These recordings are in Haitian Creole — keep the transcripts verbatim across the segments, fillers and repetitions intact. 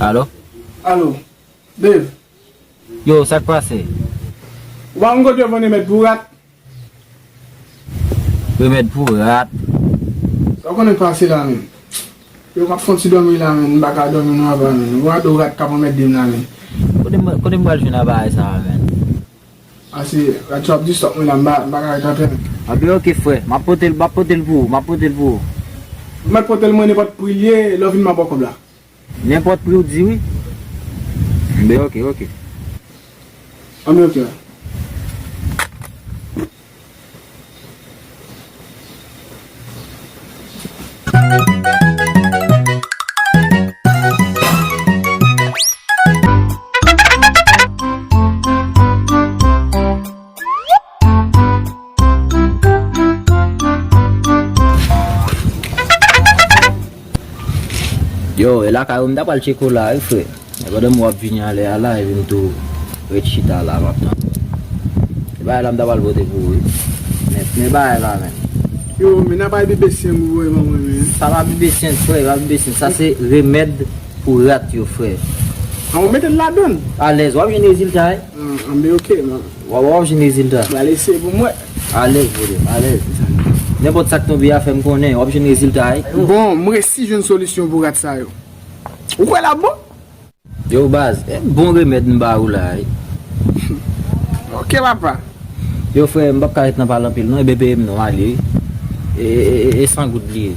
Alo? Alo, Dave. Yo, sa k pase? Ou pa konn kote yo vann remèd pou rat? Remèd pou rat? Sa w konnen k pase la menm? Yo, m ap fè yon ti dòmi la menm, m pa ka dòmi non apa menm. Ou gade yon rat k ap anmède m la menm. Kote m, kote m pral jwenn a bagay sa a menm? Ase, rat yo ap distòp mwen la, m pa, m pa ka ret antre menm. Anben, oke, frè. M ap pote l, m ap pote l pou ou, m ap pote l pou ou. Ou mèt pote l mwen nenpòt pri l ye, lè w vin m ap ba w kòb la. Nenpòt pri ou di wi. Anben, oke, oke. Anben, oke. Yo, e lakay ou m ta pral tcheke w la, wi, frè. Men pandan m w ap vini anlè a la, epi m tou ret chita la, m ap tann ou. E bagay la m ta pral pote pou ou, wi. Men, men bagay la, men. Yo, men n ap bay bebe sen pou voye ban mwen, men. Sa pa bebe sen, frè, pa bebe sen. Sa se remèd pou rat yo, frè. A, ou mete l ladan l? Alèz, w ap jwenn rezilta, wi. An, anben, oke, man. W ap, w ap jwenn rezilta. Mwen al eseye pou m wè. Alèz, brother, alèz. Nenpòt sa k tonbe a, fè m konnen, w ap jwenn rezilta, wi. Bon, m resi jwenn solisyon pou rat sa yo. Ou kwè l ap bon? Yo, baz, e bon remèd m ba ou la, wi. Oke, papa. Yo, frè, m p ap ka ret nan pale anpil, non, ebyen peye m non, ale, wi. E, e, e, e san goud li ye.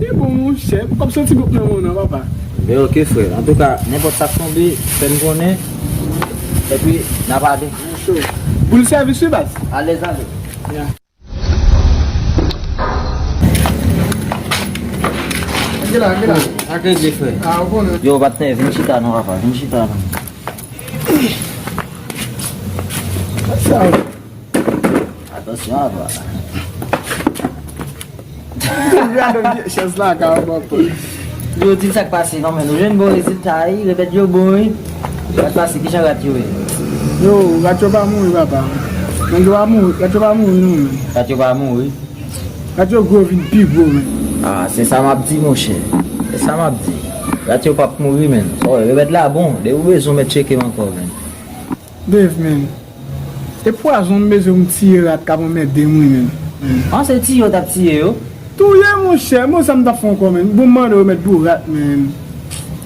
Li bon, monchè. M p ap soti gwoup nan men w non, papa. Men oke, frè. Antouka, nenpòt sa k tonbe, fè m konnen. Epi, n a pale. Pou l sèvis, wi, baz. Alèz, alèz. Ya. Antre la, antre la. Sa k regle, frè? A, ou konnen. Yo, patnè, vin chita non, papa. Vin chita non. Sa. Atansyon, apa. Gade vye chèz la, ka w papa. Yo, di m sa k pase non, men nou jwenn bon rezilta, wi, remèd yo bon, wi. Sa k pase, kijan rat yo ye? Yo, rat yo pa mouri, papa. Nèg yo pa mouri, rat yo pa mouri, non, men. Rat yo pa mouri? Rat yo gwo vin pi gwo, men. A, se sa m ap di, monchè. Se sa m ap di. Rat yo p ap mouri, men. Sa w wè, remèd la bon. Depi w bezwen, w mèt tcheke m ankò, men. Dave, men. E pwazon m bezwen m tiye rat k ap anmède m wi, men. An se tiye w t ap tiye yo? Touye, monchè, bon, sa m t ap fè ankò, men. Bon, m mande w remèd pou rat, men.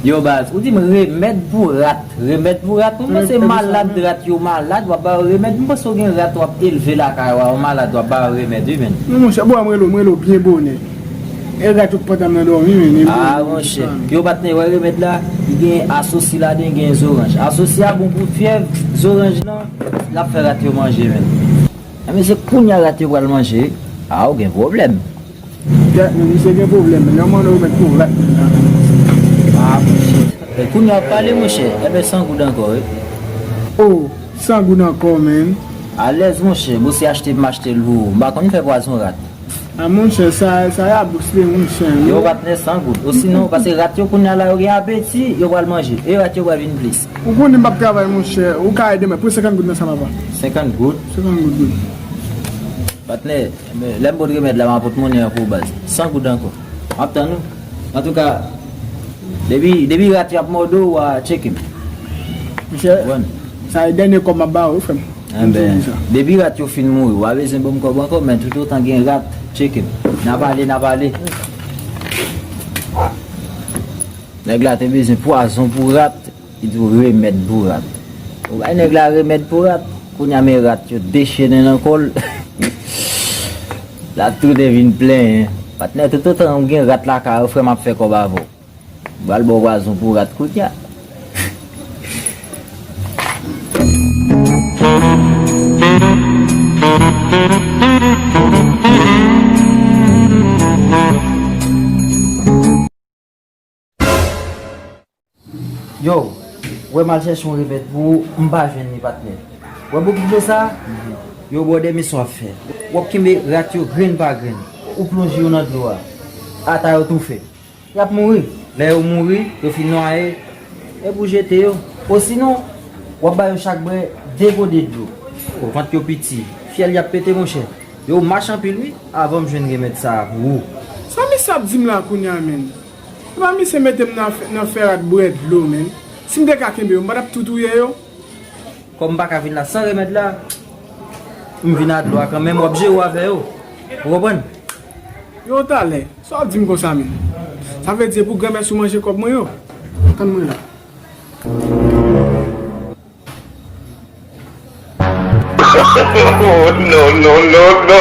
Yo, baz, ou di m remèd pou rat. Remèd pou rat? Mwen panse malad, rat yo malad, w ap ba yo remèd. Mwen panse w gen rat w ap elve lakay ou a, yo malad, w ap ba yo remèd, wi, men. Non, monchè, bon, m rele w, m rele w byen bonè. E rat yo k pantan nan dòmi, men, men. A, monchè. Yo, patnè, wè remèd la, li gen asosi ladan, gen zoranj. Asosi a bon pou fyèv, zoranj lan, l ap fè rat yo manje, men. Enben, se kounye a rat yo pral manje. A, ou gen pwoblèm. Gad, men, misye gen pwoblèm, men. Lè w mande remèd pou rat, men, la. A, monchè. E kounye a w ap pale, monchè. Enben, san goud ankò, wi. O, san goud ankò, men. Alèz, monchè. Bon, se achte m achte l pou ou. M pa konn fè pwazon rat. A, monchè, sa, sa y ap dous, wi, monchè. Yo, patnè, san goud. Osinon, paske rat yo kounye a la, yo gen apeti, yo pral manje. E rat yo pral vin plis. Ou konnen m p ap travay, monchè. Ou ka ede mwen. Pran senkant goud nan sa, papa. Senkant goud? Senkant goud, wi. Patnè, lè m pot remèd la, m a pot monnen an pou ou, baz. San goud ankò. M ap tann ou. Antouka, depi, depi rat yo ap mòde w, w a tcheke m. Monchè, sa e dènye kòb m ap ba ou, wi, frè m. Enben, depi rat yo fin mouri, w a bezwen ban m kòb ankò, men toutotan gen rat, tcheke m. N a pale, n a pale. Nèg la te bezwen pwazon pou rat, li di w remèd pou rat. Ou bay nèg la remèd pou rat, kounye a men rat yo dechennen nan kò l. L ap tounen vin plenyen. Patnè, toutotan w gen rat lakay ou, frè m ap fè kòb avè w. Pral ba w pwazon pou rat kounye a. Yo, wè m al chèche yon remèd pou ou, m pa jwenn li, patnè. Wè bokit dlo sa? Yo, bwè, de misyon w ap fè. W ap kenbe rat yo grenn pa grenn. Ou plonje yo nan dlo a. Ata yo toufe. Y ap mouri. Lè yo mouri, yo fin nwaye, epi w jete yo. Osinon, w ap ba yo chak bwè de gode dlo. O, vant yo piti. Fyèl y ap pete, monchè. Yo, w mache anpil wi, avan m jwenn remèd sa a pou ou. Sa misye ap di m la kounye a, menm? Epa misye mete m nan fè, nan fè rat bwè dlo, menm. Si m te ka kenbe yo, m pa t ap tou touye yo. Kòm m pa ka vin la san remèd la, m vin a dlo a kanmenm, w ap jere w avè yo. Ou konprann? Yo, talè, sa w ap di m konsa, menm? Sa vle di se pou granmèsi w manje kòb mwen yo? Tann mwen la. Oh, no, no, no, no.